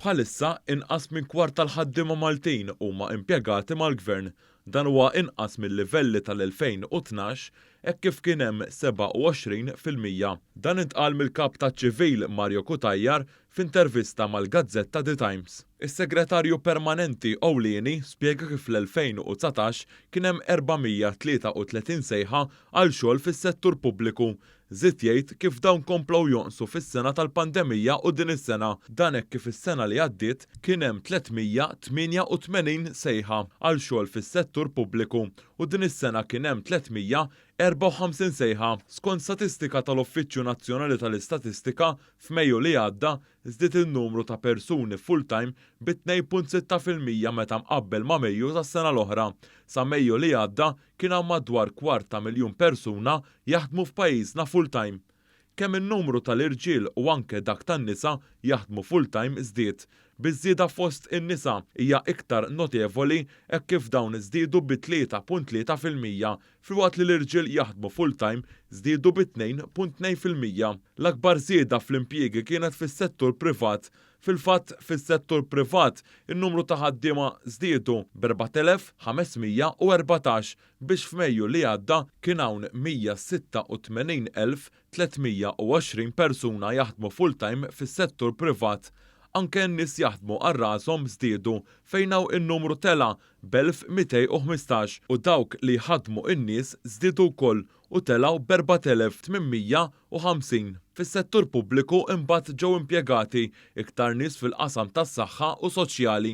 Bħalissa inqas minn kwart tal-ħaddiema Maltin huma impjegati mal-Gvern. Dan huwa inqas mil-livelli tal-2012 hekk kif kien hemm 27%. Dan intqal mill-Kap taċ-Ċivil Mario Cutajar f'intervista mal-gazzetta The Times. Is-Segretarju Permanenti Ewlieni spjega kif fl-2019 kien hemm 433 sejħa għal xogħol fis-settur pubbliku. Żied jgħid kif dawn komplew jonqsu fis-sena tal-pandemija u din is-sena. Dan hekk kif is-sena li għaddiet kien hemm 388 sejħa għal xogħol fis-settur pubbliku u din is-sena kien hemm 354 sejħa. Skont statistika tal-Uffiċċju Nazzjonali tal-Istatistika, f'Mejju li għadda żdied in-numru ta' persuni full-time bi 2.6% meta mqabbel ma' Mejju tas-sena l-oħra. Sa Mejju li għadda kien hawn madwar kwart ta' miljun persuna jaħdmu f'pajjiżna full-time. Kemm in-numru tal-irġiel u anke dak tan-nisa jaħdmu full-time żdied. Biż-żieda fost in-nisa hija iktar notevoli hekk kif dawn żdiedu bi 3.3% filwaqt li l-irġiel jaħdmu full-time żdiedu bi 2.2%. L-akbar żieda fl-impjiegi kienet fis-settur privat. Fil-fatt, fis-settur privat, in-numru ta' ħaddiema żdiedu b'4,514 biex f'Mejju li għadda kien hawn 186,320 persuna jaħdmu full-time fis-settur privat. Anke n-nies jaħdmu għal rashom żdiedu fejn hawn in-numru tela' b'1,215 u dawk li jħaddmu n-nies żdiedu wkoll u telgħu b'4,850. Fis-settur pubbliku imbagħad ġew impjegati iktar nies fil-qasam tas-saħħa u soċjali.